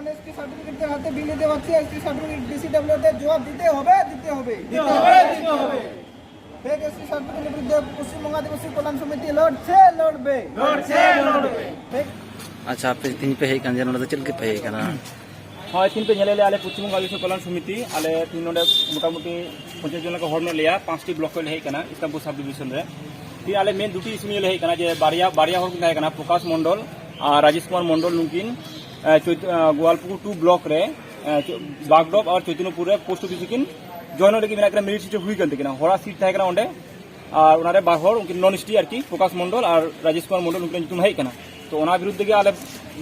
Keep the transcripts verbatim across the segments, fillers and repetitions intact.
ST certificate হাতে বিলি দেওয়া হচ্ছে। এসটি সার্টিফিকেট ডিসি ডাব্লিউতে জবাব দিতে হবে, দিতে হবে। দিতে হবে, দিতে হবে। ফেক এসটি সার্টিফিকেটের বিরুদ্ধে পশ্চিমবঙ্গ আদিবাসী কল্যাণ সমিতি লড়ছে, লড়বে। লড়ছে, লড়বে। ফেক আᱪᱪᱷᱟ, ᱟᱯᱮ ᱛᱤᱦᱤᱧ ᱯᱮ ᱦᱮᱡ ᱠᱟᱱᱟ, ᱡᱮ ᱱᱚᱰᱮ ᱫᱚ ᱪᱮᱫ ᱞᱟᱹᱜᱤᱫ ᱯᱮ ᱦᱮᱡ ᱠᱟᱱᱟ? ᱦᱳᱭ, ᱛᱤᱦᱤᱧ ᱯᱮ ᱧᱮᱞᱮᱫ ᱞᱮᱭᱟ ᱟᱞᱮ ᱯᱚᱥᱪᱤᱢ ᱵᱚᱝᱜᱚ ᱟᱹᱫᱤᱵᱟᱹᱥᱤ ᱠᱚᱞᱭᱟᱱ ᱥᱚᱢᱤᱛᱤ, ᱟᱞᱮ ᱛᱤᱦᱤᱧ ᱱᱚᱰᱮ ᱢᱚᱴᱟᱢᱩᱴᱤ ᱯᱚᱧᱪᱟᱥ ᱡᱚᱱ ᱞᱮᱠᱟ ᱦᱚᱲ ᱢᱮᱱᱟᱜ ᱞᱮᱭᱟ, ᱯᱟᱸᱪᱴᱤ ᱵᱞᱚᱠ ᱠᱷᱚᱱ ᱞᱮ ᱦᱮᱡ ᱟᱠᱟᱱᱟ ᱤᱥᱞᱟᱢᱯᱩᱨ ᱥᱟᱵ ᱰᱤᱵᱷᱤᱥᱚᱱ ᱨᱮ᱾ ᱛᱤᱦᱤᱧ ᱟᱞᱮ ᱢᱮᱱ ᱫᱩᱴᱤ ᱤᱥᱩ ᱱᱤᱭᱮ ᱞᱮ ᱦᱮᱡ ᱟᱠᱟᱱᱟ, ᱡᱮ ᱵᱟᱨᱭᱟ, ᱵᱟᱨᱭᱟ ᱦᱚᱲ ᱠᱤᱱ ᱛᱟᱦᱮᱸ ᱠᱟᱱᱟ, ᱯᱨᱚᱠᱟᱥ ᱢᱚᱱᱰᱚᱞ ᱟᱨ ᱨᱟᱡᱮᱥ ᱠᱩᱢᱟᱨ ᱢᱚᱱᱰᱚᱞ, ᱱᱩᱠᱤᱱ ᱮ, ᱪᱳᱭᱛ-, ᱮ, ᱜᱳᱣᱟᱞᱯᱩᱠᱩᱨ ᱴᱩ ᱵᱞᱚᱠ ᱨᱮ, ᱮ, ᱪᱳ-, ᱵᱟᱜᱰᱚᱵ ᱟᱨ ᱪᱳᱭᱛᱚᱱᱭᱚᱯᱩᱨ ᱨᱮ ᱯᱳᱥᱴ ᱚᱯᱷᱤᱥ ᱨᱮᱠᱤᱱ ᱡᱚᱭᱮᱱ ᱞᱟᱹᱜᱤᱫ ᱢᱮᱱᱟᱜ ᱠᱤᱱᱟ, ᱢᱮᱨᱤᱴ ᱥᱤᱴ ᱨᱮ ᱦᱩᱭ ᱠᱟᱱ ᱛᱟᱹᱠᱤᱱᱟ, ᱦᱚᱲᱟᱜ ᱥᱤᱴ ᱛᱟᱦᱮᱸ ᱠᱟᱱᱟ ᱚᱸᱰᱮ᱾ ᱟᱨ ᱚᱱᱟᱨᱮ ᱵᱟᱨ ᱦᱚᱲ ᱩᱱᱠᱤᱱ ᱱᱚᱱ ᱮᱥ ᱴᱤ ᱟᱨᱠᱤ, ᱯᱨᱚᱠᱟᱥ ᱢᱚᱱᱰᱚᱞ ᱟᱨ ᱨᱟᱡᱮᱥ ᱠᱩᱢᱟᱨ ᱢᱚᱱᱰᱚᱞ, ᱩᱱᱠᱤᱱᱟᱜ ᱧᱩᱛᱩᱢ ᱦᱮᱡ ᱠᱟᱱᱟ᱾ ᱛᱚ ᱚᱱᱟ ᱵᱤᱨᱩᱫᱽ ᱛᱮᱜᱮ ᱟᱞᱮ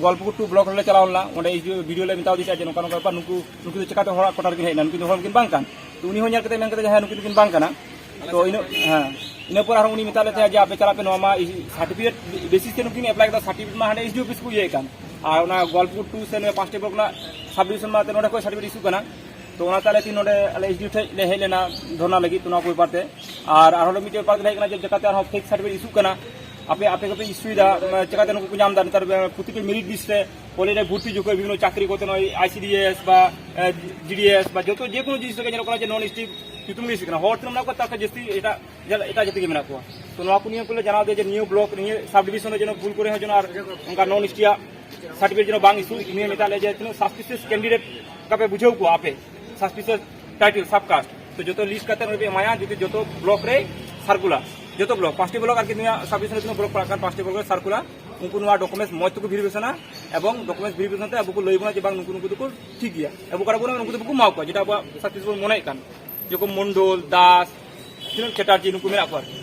ᱜᱳᱣᱟᱞᱯᱩᱠᱩᱨ ᱴᱩ ᱵᱞᱚᱠ ᱨᱮᱞᱮ ᱪᱟᱞᱟᱣ ᱞᱮᱱᱟ, ᱚᱸᱰᱮ ᱮᱥ ᱰᱤ ᱳ, ᱵᱤ ᱰᱤ ᱳ ᱞᱮ ᱢᱮᱛᱟᱣ ᱫᱮᱭᱟ ᱡᱮ ᱱᱚᱝᱠᱟ ᱱᱚᱝᱠᱟ ᱵᱮᱯᱟᱨ, ᱱᱩᱠᱩ, ᱱᱩᱠᱩ ᱫᱚ ᱪᱮᱠᱟᱛᱮ ᱦᱚᱲᱟᱜ ᱠᱚᱴᱟ ᱨᱮᱠᱤᱱ ᱦᱮᱡ ᱮᱱᱟ, ᱱᱩᱠᱤᱱ ᱫᱚ ᱦᱚᱲ ᱠᱤᱱ ᱵᱟᱝ ᱠᱟᱱ᱾ ᱛᱚ ᱩᱱᱤ ᱦᱚᱸ ᱧᱮᱞ ᱠᱟᱛᱮ ᱢᱮᱱ ᱠᱟᱛᱮ ᱡᱮ ᱦᱮᱸ, ᱱᱩᱠᱤᱱ ᱫᱚᱠᱤᱱ ᱵᱟᱝ ᱠᱟᱱᱟ᱾ ᱛᱚ ᱤᱱᱟᱹ, ᱦᱮᱸ, ᱤᱱᱟᱹ ᱯᱚᱨ ᱟᱨᱦᱚᱸ ᱩᱱᱤ ᱢᱮᱛᱟᱫ ᱞᱮ ᱛᱟᱦᱮᱸᱫ ᱡᱮ ᱟᱯᱮ ᱪᱟᱞᱟᱜ ᱯᱮ, ᱱᱚᱣᱟ ᱢᱟ ᱥᱟᱨᱴᱤᱯᱷᱤᱠᱮᱴ ᱵᱮᱥᱤᱥ ᱛᱮ ᱱᱩᱠᱤᱱ ᱮᱯᱞᱟᱭ ᱠᱮᱫᱟ, ᱥᱟᱨᱴᱤᱯᱷᱤᱠᱮᱴ ᱢᱟ ᱦᱟᱸᱰᱮ ᱮᱥ ᱰᱤ ᱳ ᱚᱯᱷᱤᱥ ᱠᱚ ᱤᱭᱟᱹᱭᱮᱫ ᱠᱟᱱ᱾ ᱟᱨ ᱚᱱᱟ ᱜᱳᱣᱟᱞᱯᱩᱠᱩᱨ ᱴᱩ ᱥᱮ ᱱᱚᱣᱟ ᱯᱟᱸᱪᱴᱤ ᱵᱞᱚᱠ ᱨᱮᱱᱟᱜ ᱥᱟᱵ ᱰᱤᱵᱷᱤᱥᱚᱱ ᱢᱟ ᱱᱚᱰᱮ ᱠᱷᱚᱱ ᱥᱟᱨᱴᱤᱯᱷᱤᱠᱮᱴ ᱤᱥᱩᱜ ᱠᱟᱱᱟ᱾ ᱛᱚ ᱚᱱᱟᱛᱮ ᱟᱞᱮ ᱛᱮᱦᱮᱧ ᱱᱚᱰᱮ ᱟᱞᱮ ᱮᱥ ᱰᱤ ᱳ ᱴᱷᱮᱱ ᱞᱮ ᱦᱮᱡ ᱞᱮᱱᱟ ᱫᱷᱚᱨᱱᱟ ᱞᱟᱹᱜᱤᱫ, ᱚᱱᱟ ᱠᱚ ᱵᱮᱯᱟᱨ ᱛᱮ᱾ ᱟᱨ ᱟᱨᱦᱚᱸ ᱢᱤᱫᱴᱮᱱ ᱵᱮᱯᱟᱨ ᱛᱮᱞᱮ ᱦᱮᱡ ᱠᱟᱱᱟ ᱡᱮ ᱪᱮᱠᱟᱛᱮ ᱟᱨᱦᱚᱸ ᱯᱷᱮᱠ ᱥᱟᱨᱴᱤᱯᱷᱤᱠᱮᱴ ᱤᱥᱩᱜ ᱠᱟᱱᱟ, ᱟᱯᱮ, ᱟᱯᱮ ᱜᱮᱯᱮ ᱤᱥᱩᱭᱮᱫᱟ, ᱪᱮᱠᱟᱛᱮ ᱱᱩᱠᱩ ᱠᱚ ᱧᱟᱢ ᱮᱫᱟ? ᱱᱮᱛᱟᱨ ᱯᱨᱚᱛᱤᱴᱤ ᱢᱮᱨᱤᱴ ᱞᱤᱥᱴ ᱨᱮ ᱠᱚᱞᱮᱡᱽ ᱨᱮ ᱵᱷᱚᱨᱛᱤ ᱡᱚᱠᱷᱚᱱ ᱵᱤᱵᱷᱤᱱᱱᱚ ᱪᱟᱹᱠᱨᱤ ᱠᱚᱛᱮ ᱱᱚᱜᱼᱚᱭ ᱟᱭ ᱥᱤ ᱰᱤ ᱮᱥ ᱵᱟ, ᱮ, ᱡᱤ ᱰᱤ ᱮᱥ ᱵᱟ, ᱡᱚᱛᱚ ᱡᱮᱠᱳᱱᱳ ᱡᱤᱱᱤᱥ ᱨᱮᱜᱮ ᱧᱮᱞᱚᱜ ᱠᱟᱱᱟ ᱡᱮ ᱱᱚᱱ ᱮᱥ ᱴᱤ ᱧᱩᱛᱩᱢ ᱜᱮ ᱤᱥᱩᱜ ᱠᱟᱱᱟ᱾ ᱦᱚᱲ ᱛᱤᱱᱟᱹᱜ ᱢᱮᱱᱟᱜ ᱠᱚᱣᱟ, ᱛᱟᱨ ᱠᱷᱚᱱ ᱡᱟᱹᱥᱛᱤ ᱮᱴᱟᱜ, ᱮᱴᱟᱜ ᱡᱟᱹᱛᱤ ᱜᱮ ᱢᱮᱱᱟᱜ ᱠᱚᱣᱟ᱾ ᱛᱚ ᱱᱚᱣᱟ ᱠᱚ ᱱᱤᱭᱮ ᱠᱚᱞᱮ ᱡᱟᱱᱟᱣ ᱫᱮᱭᱟ ᱡᱮ ᱱᱤᱭᱟᱹ ᱵᱞᱚᱠ, ᱱᱤᱭᱟᱹ ᱥᱟᱵ ᱰᱤᱵᱷᱤᱥᱚᱱ ᱨᱮ ᱡᱮᱱᱚ ᱵᱷᱩᱞ ᱠᱚᱨᱮ ᱦᱚᱸ ᱡᱮᱱᱚ ᱟᱨ ᱚᱱᱠᱟ ᱱᱚᱱ ᱮᱥ ᱴᱤ ᱟᱜ ᱥᱟᱨᱴᱤᱯᱷᱤᱠᱮᱴ ᱡᱮᱱᱚ ᱵᱟᱝ ᱤᱥᱩ᱾ ᱩᱱᱤ ᱢᱮᱛᱟᱜ ᱞᱮᱭᱟ ᱡᱮ ᱛᱤᱱᱟᱹᱜ ᱥᱟᱥᱯᱤᱥᱤᱭᱟᱥ ᱠᱮᱱᱰᱤᱰᱮᱴ ᱚᱱᱠᱟ ᱯᱮ ᱵᱩᱡᱷᱟᱹᱣ ᱠᱚᱣᱟ ᱟᱯᱮ, ᱥᱟᱥᱯᱤᱥᱤᱭᱟᱥ ᱴᱟᱭᱴᱮᱞ, ᱥᱟᱵ ᱠᱟᱥᱴ, ᱛᱚ ᱡᱚᱛᱚ ᱞᱤᱥᱴ ᱠᱟᱛᱮ ᱱᱚᱰᱮ ᱯᱮ ᱮᱢᱟᱭᱟ᱾ ᱡᱩᱫᱤ ᱡᱚᱛᱚ ᱵᱞᱚᱠ ᱨᱮ ᱥᱟᱨᱠᱩᱞᱟᱨ, ᱡᱚᱛᱚ ᱵᱞᱚᱠ, ᱯᱟᱸᱪᱴᱤ ᱵᱞᱚᱠ ᱟᱨᱠᱤ ᱱᱩᱭᱟᱜ ᱥᱟᱵ ᱰᱤᱵᱷᱤᱥᱚᱱ ᱨᱮ ᱛᱤᱱᱟᱹᱜ ᱵᱞᱚᱠ ᱯᱟᱲᱟᱜ ᱠᱟᱱ, ᱯᱟᱸᱪᱴᱤ ᱵᱞᱚᱠ ᱨᱮ ᱥᱟᱨᱠᱩᱞᱟᱨ, ᱩᱱᱠᱩ ᱱᱚᱣᱟ ᱰᱚᱠᱩᱢᱮᱱᱴᱥ ᱢᱚᱡᱽ ᱛᱮᱠᱚ ᱵᱷᱮᱨᱤᱯᱷᱤᱠᱮᱥᱚᱱᱟ ᱮᱵᱚᱝ ᱰᱚᱠᱩᱢᱮᱱᱴᱥ ᱵᱷᱮᱨᱤᱯᱷᱤᱠᱮᱥᱚᱱ ᱛᱮ ᱟᱵᱚ ᱠᱚ ᱞᱟᱹᱭ ᱵᱚᱱᱟ ᱡᱮ ᱵᱟᱝ, ᱱᱩᱠᱩ, ᱱᱩᱠᱩ ᱫᱚᱠᱚ ᱴᱷᱤᱠ ᱜᱮᱭᱟ, ᱮᱵᱚᱝ ᱠᱟᱨᱚᱱ ᱵᱚᱱ ᱩᱱᱠᱩ ᱫᱚ ᱵᱟᱠᱚ ᱮᱢᱟ ᱠᱚᱣᱟ, ᱡᱮᱴᱟ ᱟᱵᱚᱣᱟᱜ ᱥᱟᱥᱯᱤᱥᱤᱭᱟᱥ ᱵᱚᱱ ᱢᱚᱱᱮᱭᱮᱫ ᱠᱟᱱ᱾ ᱡᱮᱨᱚᱠᱚᱢ ᱢᱚᱱᱰᱚᱞ, ᱫᱟᱥ, ᱛᱤᱱᱟᱹᱜ ᱪᱮᱴᱟᱨᱡᱤ, ᱱᱩᱠᱩ ᱢᱮᱱᱟᱜ ᱠᱚᱣᱟ ᱟᱨᱠᱤ᱾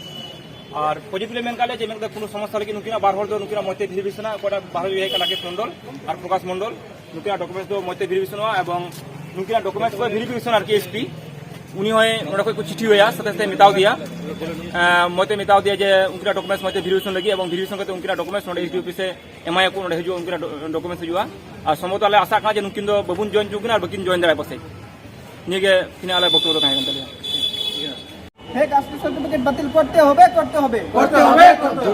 ᱟᱨ ᱯᱚᱡᱤᱴᱤᱵᱷ ᱞᱮ ᱢᱮᱱ ᱠᱟᱜ ᱞᱮᱭᱟ ᱡᱮ ᱢᱮᱱ ᱠᱟᱛᱮ ᱠᱳᱱᱳ ᱥᱚᱢᱚᱥᱥᱟ ᱞᱟᱹᱜᱤᱫ ᱱᱩᱠᱤᱱᱟᱜ ᱵᱟᱨ ᱦᱚᱲ ᱫᱚ, ᱱᱩᱠᱤᱱᱟᱜ ᱢᱚᱡᱽ ᱛᱮ ᱵᱷᱮᱨᱤᱯᱷᱤᱠᱮᱥᱚᱱᱟ, ᱚᱠᱚᱭᱴᱟᱜ ᱵᱟᱨ ᱦᱚᱲ ᱤᱭᱟᱹ ᱦᱮᱡ ᱠᱟᱱᱟ, ᱨᱟᱠᱮᱥ ᱢᱚᱱᱰᱚᱞ ᱟᱨ ᱯᱨᱚᱠᱟᱥ ᱢᱚᱱᱰᱚᱞ, ᱱᱩᱠᱤᱱᱟᱜ ᱰᱚᱠᱩᱢᱮᱱᱴᱥ ᱫᱚ ᱢᱚᱡᱽ ᱛᱮ ᱵᱷᱮᱨᱤᱯᱷᱤᱠᱮᱥᱚᱱᱚᱜᱼᱟ ᱮᱵᱚᱝ ᱱᱩᱠᱤᱱᱟᱜ ᱰᱚᱠᱩᱢᱮᱱᱴᱥ ᱠᱚ ᱵᱷᱮᱨᱤᱯᱷᱤᱠᱮᱥᱚᱱ ᱟᱨᱠᱤ ᱮᱥ ᱯᱤ, ᱩᱱᱤ ᱦᱚᱸᱭ ᱱᱚᱰᱮ ᱠᱷᱚᱱ ᱠᱚ ᱪᱤᱴᱷᱤ ᱟᱭᱟ, ᱥᱟᱛᱮ ᱥᱟᱛᱮ ᱢᱮᱛᱟᱣ ᱫᱮᱭᱟ, ᱮᱸ, ᱢᱚᱡᱽ ᱛᱮ ᱢᱮᱛᱟᱣ ᱫᱮᱭᱟ ᱡᱮ ᱩᱱᱠᱤᱱᱟᱜ ᱰᱚᱠᱩᱢᱮᱱᱴᱥ ᱢᱚᱡᱽ ᱛᱮ ᱵᱷᱮᱨᱤᱯᱷᱤᱠᱮᱥᱚᱱ ᱞᱟᱹᱜᱤᱫ ᱮᱵᱚᱝ ᱵᱷᱮᱨᱤᱯᱷᱤᱠᱮᱥᱚᱱ ᱠᱟᱛᱮ ᱩᱱᱠᱤᱱᱟᱜ ᱰᱚᱠᱩᱢᱮᱱᱴᱥ ᱱᱚᱰᱮ ᱮᱥ ᱰᱤ ᱳ ᱚᱯᱷᱤᱥ ᱮ ᱮᱢᱟᱭᱟᱠᱚ, ᱱᱚᱰᱮ ᱦᱤᱡᱩᱜᱼᱟ, ᱩᱱᱠᱤᱱᱟᱜ ᱰᱚ-, ᱰᱚᱠᱩᱢᱮᱱᱴᱥ ᱦᱤᱡᱩᱜᱼᱟ᱾ ᱟᱨ ᱥᱚᱢᱵᱷᱚᱵᱚᱛᱚ ᱟᱞᱮ ᱟᱥᱟᱜ ᱠᱟᱱᱟ ᱡᱮ ᱱᱩᱠᱤᱱ ᱫᱚ ᱵᱟᱵᱚᱱ ᱡᱚᱭᱮᱱ ᱦᱚᱪᱚ ᱠᱤᱱᱟ ᱟᱨ ᱵᱟᱹᱠᱤᱱ ᱡᱚᱭᱮᱱ ᱫᱟᱲᱮᱭᱟᱜᱼᱟ ᱯᱟᱥᱮᱡ᱾ ᱱᱤᱭᱟᱹ ᱜᱮ ᱛᱤᱱᱟᱹᱜ ᱟᱞᱮ ᱵᱚᱠᱛᱚᱵᱚ ᱫᱚ ᱛᱟᱦᱮᱸ ᱠᱟᱱ ᱛᱟᱞᱮᱭᱟ᱾ ᱯᱷᱮᱠ ᱟᱥᱴᱤ ᱥᱟᱨᱴᱤᱯᱷᱤᱠᱮᱴ ᱵᱟᱹᱛᱤᱞ ᱠᱚᱨᱛᱮ ᱦᱚᱵᱮ, ᱠᱚᱨᱛᱮ ᱦᱚᱵᱮ। করতে হবে, করতে হবে।